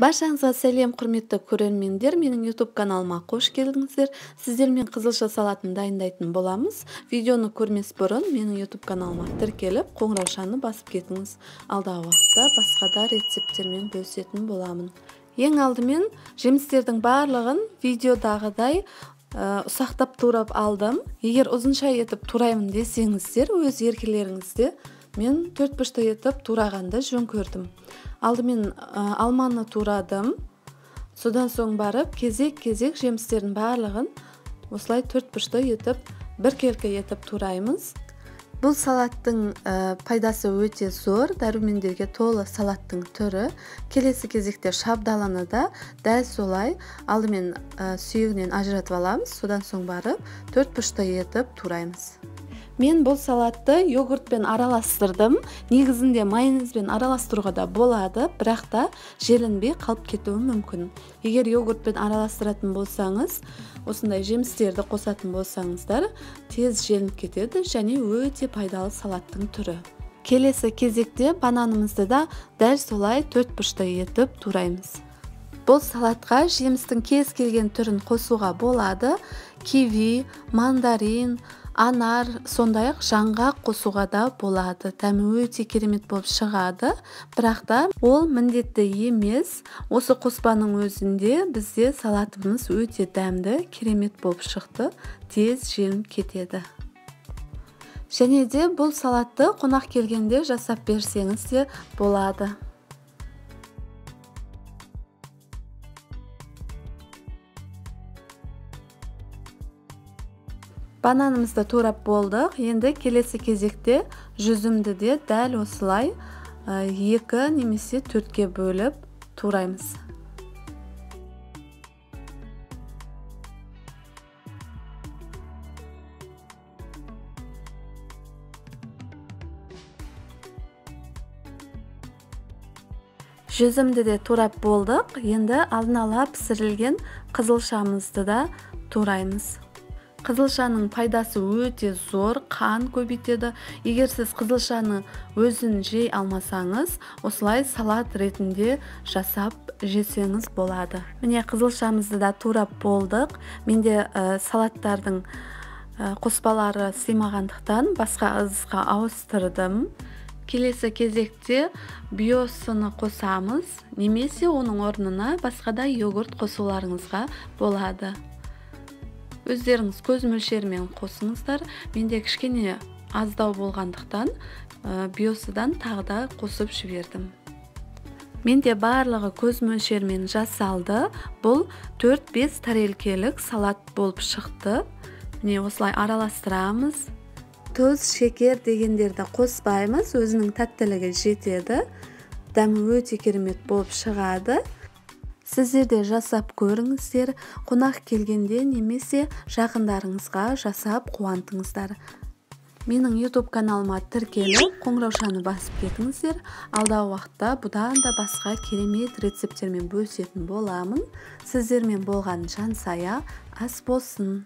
Баршаңызға сәлем, құрметті көрермендер, менің YouTube каналыма қош келдіңіздер. Сіздермен қызылша салатын дайындайтын боламыз. Видеоны көрмес бұрын менің YouTube каналыма тіркеліп, қоңыраушаны басып кетіңіз. Алдағы уақытта басқа да рецепттермен бөлісетін боламын. Ең алдымен жемістердің барлығын видеодағыдай ұсақтап турап алдым. Егер ұзынша етіп тураймын десеңіздер, өз еркелеріңізде. Мен төрт бұрышты етіп турағанды жөн көрдім. Алдымен алманы турадым. Содан соң барып кезек-кезек жемістердің барлығын осылай төрт бұрышты етіп, біркелкі етіп тураймыз. Бұл салаттың пайдасы өте зор, дәрумендерге толы салаттың түрі. Келесі кезекте шабдаланы да дәл солай алдымен сүйегінен ажыратып аламыз. Содан соң барып төрт бұрышты етіп тураймыз. Мен бұл салатты йогуртпен араластырдым. Негізінде майонезбен араластыруға да болады, бірақ та желінбей қалып кетуі мүмкін. Егер йогуртпен араластыратын болсаңыз, осындай жемістерді қосатын болсаңыздар, тез желініп кетеді және өте пайдалы салаттың түрі. Келесі кезекте бананымызды да дәл солай төрт бұрышты етіп тураймыз. Бұл салатқа жемістің кез келген түрін қосуға болады. Киви, мандарин, анар, сондай-ақ жаңғақ қосуға да болады. Дәмі өте керемет болып шығады, бірақ та ол міндетті емес. Осы қоспаның өзінде бізде салатымыз өте дәмді, керемет болып шықты, тез желініп кетеді. Және де бұл салатты қонақ келгенде жасап берсеңіз де болады. Бананымызды турап болдық. Енді келесі кезекте жүзімді де дәл осылай 2 немесе 4-ке бөліп тураймыз. Жүзімді де турап болдық. Енді алдын ала пісірілген қызылшамызды да тураймыз. Қызылшаның пайдасы өте зор, қан көбейтеді. Егер сіз қызылшаны өзін жей алмасаңыз, осылай салат ретінде жасап жесеңіз болады. Міне, қызылшамызды да турап болдық. Менде салаттардың қоспалары сыймағандықтан басқа ыдысқа ауыстырдым. Келесі кезекте биосыны қосамыз, немесе оның орнына басқа да йогурт қосуларыңызға болады. Өздеріңіз көз мөлшерімен қосыңыздар. Менде кішкене аздау болғандықтан биосыдан тағы да қосып жібердім. Менде барлығы көз мөлшерімен жасалды. Бұл 4-5 тарелкелік салат болып шықты. Міне, осылай араластырамыз. Тұз, шекер дегендерді қоспаймыз. Өзінің тәттілігі жетеді. Дәмі өте керемет болып шығады. Сіздер де жасап көріңіздер, қонақ келгенде немесе жақындарыңызға жасап қуантыңыздар. Менің YouTube каналыма тіркеліп, қоңыраушаны басып кетіңіздер. Алдағы уақытта бұдан да басқа керемет рецепттермен бөлісетін боламын. Сіздермен болған Жансая, ас болсын.